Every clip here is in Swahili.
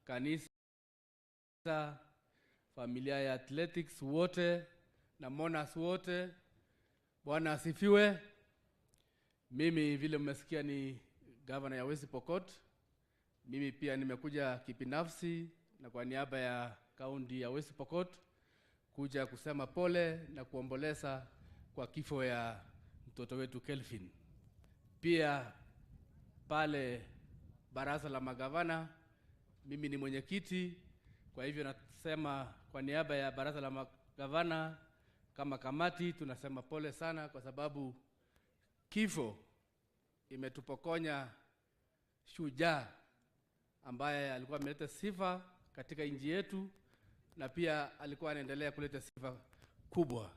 kanisa, familia ya athletics wote na monas wote, Bwana asifiwe. Mimi vile mmesikia ni gavana ya West Pokot. Mimi pia nimekuja kibinafsi na kwa niaba ya kaunti ya West Pokot kuja kusema pole na kuomboleza kwa kifo ya mtoto wetu Kelvin. Pia pale baraza la magavana mimi ni mwenyekiti, kwa hivyo nasema kwa niaba ya baraza la magavana kama kamati tunasema pole sana, kwa sababu kifo imetupokonya shujaa ambaye alikuwa ameleta sifa katika nchi yetu na pia alikuwa anaendelea kuleta sifa kubwa.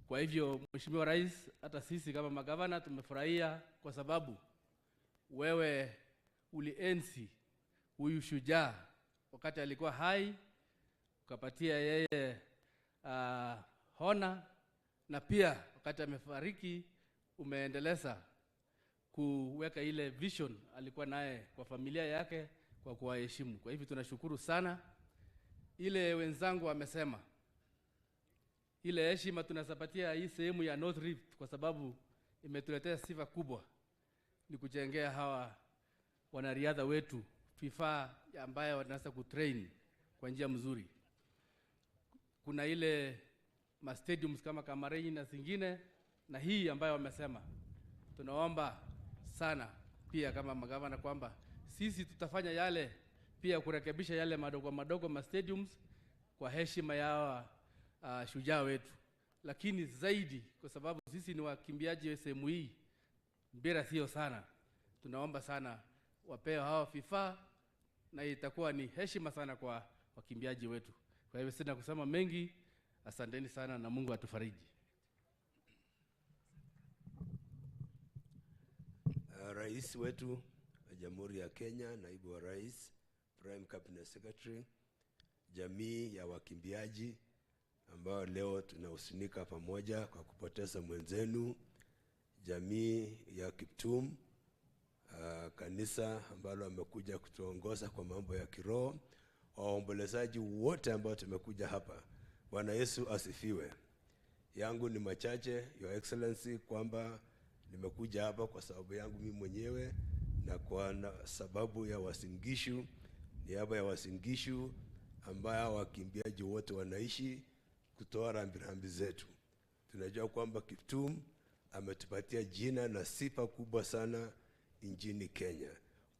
Kwa hivyo Mheshimiwa Rais, hata sisi kama magavana tumefurahia kwa sababu wewe ulienzi huyu shujaa wakati alikuwa hai, ukapatia yeye hona, na pia wakati amefariki umeendeleza kuweka ile vision alikuwa naye kwa familia yake kwa kuwaheshimu. Kwa hivyo tunashukuru sana. Ile wenzangu wamesema, ile heshima tunasapatia hii sehemu ya North Rift kwa sababu imetuletea sifa kubwa, ni kujengea hawa wanariadha wetu vifaa ambayo wanaweza kutrain kwa njia mzuri. Kuna ile ma stadiums kama Kamarei na zingine, na hii ambayo wamesema, tunaomba sana pia kama magavana kwamba sisi tutafanya yale pia kurekebisha yale madogo madogo ma stadiums kwa heshima ya shujaa wetu, lakini zaidi kwa sababu sisi ni wakimbiaji wa sehemu hii, mpira sio sana, tunaomba sana wapewe hawa vifaa na itakuwa ni heshima sana kwa wakimbiaji wetu. Kwa hivyo sina kusema mengi, asanteni sana na Mungu atufariji. Rais wetu wa Jamhuri ya Kenya, naibu wa rais, Prime Cabinet Secretary, jamii ya wakimbiaji ambao leo tunahusinika pamoja kwa kupoteza mwenzenu, jamii ya Kiptum, kanisa ambalo amekuja kutuongoza kwa mambo ya kiroho, waombolezaji wote ambao tumekuja hapa. Bwana Yesu asifiwe. Yangu ni machache, Your Excellency, kwamba nimekuja hapa kwa sababu yangu mimi mwenyewe na kwa sababu ya Uasin Gishu, niaba ya Uasin Gishu ambayo wakimbiaji wote wanaishi, kutoa rambirambi zetu. Tunajua kwamba Kiptum ametupatia jina na sifa kubwa sana nchini Kenya.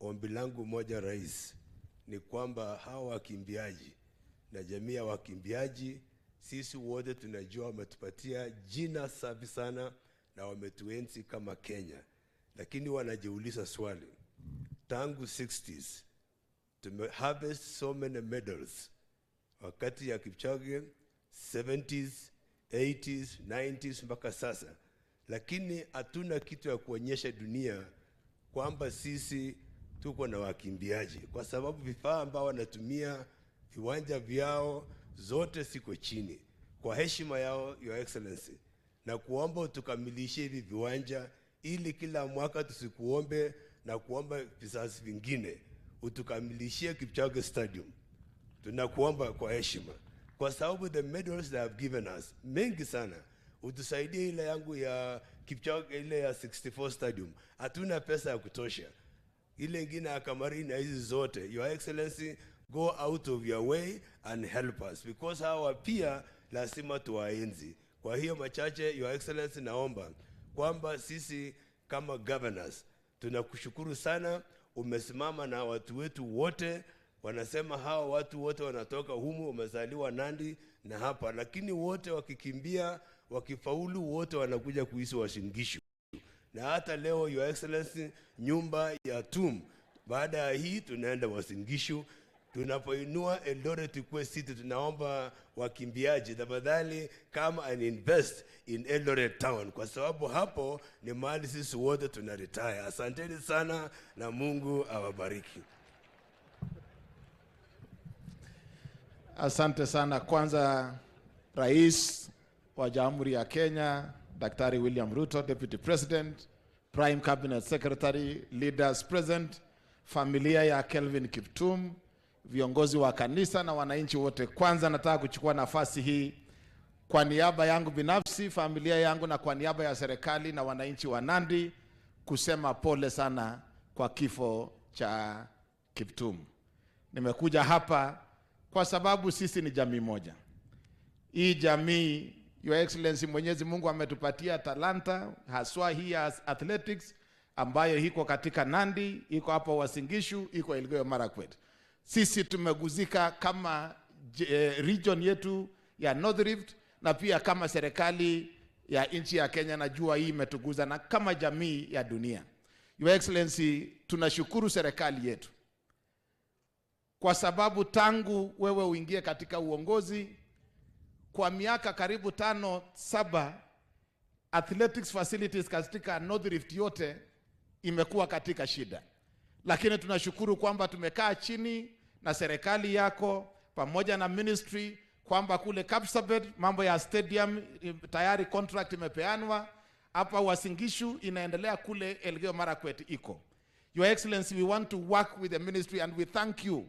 Ombi langu moja, Rais, ni kwamba hawa wakimbiaji na jamii ya wakimbiaji, sisi wote tunajua wametupatia jina safi sana na wametuenzi kama Kenya. Lakini wanajiuliza swali, tangu 60s tume harvest so many medals. Wakati ya Kipchoge 70s, 80s, 90s mpaka sasa, lakini hatuna kitu ya kuonyesha dunia kwamba sisi tuko na wakimbiaji, kwa sababu vifaa ambao wanatumia, viwanja vyao zote siko chini. Kwa heshima yao, Your Excellency, na kuomba tukamilishe hivi viwanja ili kila mwaka tusikuombe na kuomba vizazi vingine, utukamilishie Kipchoge Stadium. Tunakuomba kwa heshima, kwa sababu the medals they have given us mengi sana. Utusaidie ile yangu ya Kipchoge, ile ya 64 Stadium, hatuna pesa ya kutosha. Ile ingine ya Kamarei na hizi zote, Your Excellency, go out of your way and help us, because hawa pia lazima tuwaenzi. Kwa hiyo machache, Your Excellency, naomba kwamba sisi kama governors tunakushukuru sana, umesimama na watu wetu wote. Wanasema hawa watu wote wanatoka humu, wamezaliwa Nandi na hapa, lakini wote wakikimbia, wakifaulu, wote wanakuja kuishi Uasin Gishu. Na hata leo, Your Excellency, nyumba ya Tum, baada ya hii tunaenda Uasin Gishu. Tunapoinua Eldoret ikuwe city, tunaomba wakimbiaji tafadhali come and invest in Eldoret town, kwa sababu hapo ni mahali sisi wote tuna retire. Asanteni sana na Mungu awabariki. Asante sana. Kwanza, Rais wa Jamhuri ya Kenya, Daktari William Ruto, Deputy President, Prime Cabinet Secretary, leaders present, familia ya Kelvin Kiptum, Viongozi wa kanisa na wananchi wote, kwanza nataka kuchukua nafasi hii kwa niaba yangu binafsi, familia yangu na kwa niaba ya serikali na wananchi wa Nandi kusema pole sana kwa kifo cha Kiptum. Nimekuja hapa kwa sababu sisi ni jamii moja. Hii jamii, Your Excellency, Mwenyezi Mungu ametupatia talanta haswa hii ya athletics ambayo iko katika Nandi, iko hapa Uasin Gishu, iko Elgeyo Marakwet. Sisi tumeguzika kama region yetu ya North Rift na pia kama serikali ya nchi ya Kenya, najua hii imetuguza na kama jamii ya dunia. Your Excellency, tunashukuru serikali yetu kwa sababu tangu wewe uingie katika uongozi kwa miaka karibu 5 7, athletics facilities katika North Rift yote imekuwa katika shida, lakini tunashukuru kwamba tumekaa chini na serikali yako pamoja na ministry kwamba kule Kapsabet mambo ya stadium tayari contract imepeanwa, hapa Uasin Gishu inaendelea, kule Elgeyo Marakwet iko. Your Excellency, we want to work with the ministry and we thank you.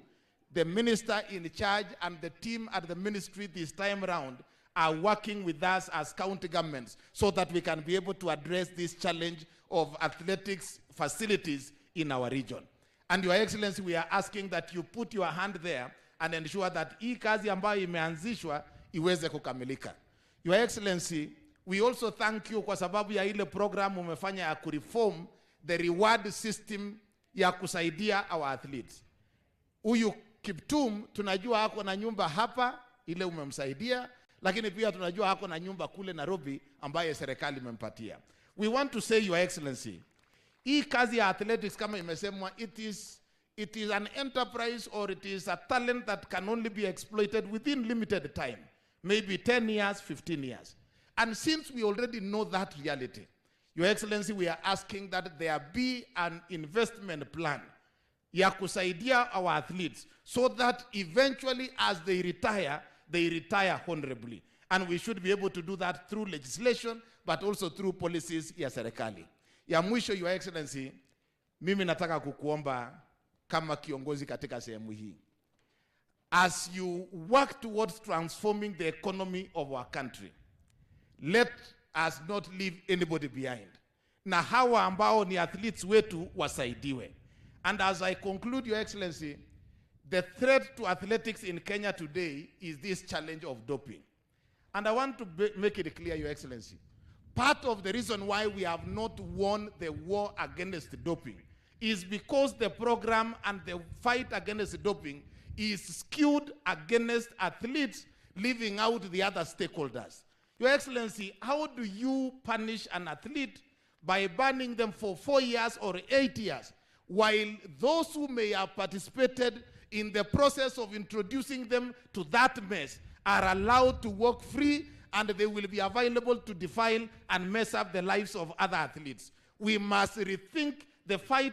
The minister in charge and the team at the ministry this time round are working with us as county governments so that we can be able to address this challenge of athletics facilities in our region. And Your Excellency, we are asking that you put your hand there and ensure that hii kazi ambayo imeanzishwa iweze kukamilika. Your Excellency, we also thank you kwa sababu ya ile program umefanya ya kureform the reward system ya kusaidia our athletes. Huyu Kiptum tunajua ako na nyumba hapa ile umemsaidia, lakini pia tunajua ako na nyumba kule Nairobi ambaye serikali imempatia. We want to say, Your Excellency, hii kazi ya athletics kama imesemwa, it is an enterprise or it is a talent that can only be exploited within limited time, maybe 10 years, 15 years. And since we already know that reality, Your Excellency, we are asking that there be an investment plan ya kusaidia our athletes so that eventually as they retire, they retire honorably. And we should be able to do that through legislation, but also through policies ya serikali. Ya mwisho, Your Excellency, mimi nataka kukuomba kama kiongozi katika sehemu hii. As you work towards transforming the economy of our country, let us not leave anybody behind. Na hawa ambao ni athletes wetu wasaidiwe. And as I conclude, Your Excellency, the threat to athletics in Kenya today is this challenge of doping. And I want to make it clear, Your Excellency, part of the reason why we have not won the war against doping is because the program and the fight against doping is skewed against athletes, leaving out the other stakeholders. Your Excellency, how do you punish an athlete by banning them for 4 years or 8 years, while those who may have participated in the process of introducing them to that mess are allowed to walk free and they will be available to defile and mess up the lives of other athletes? We must rethink the fight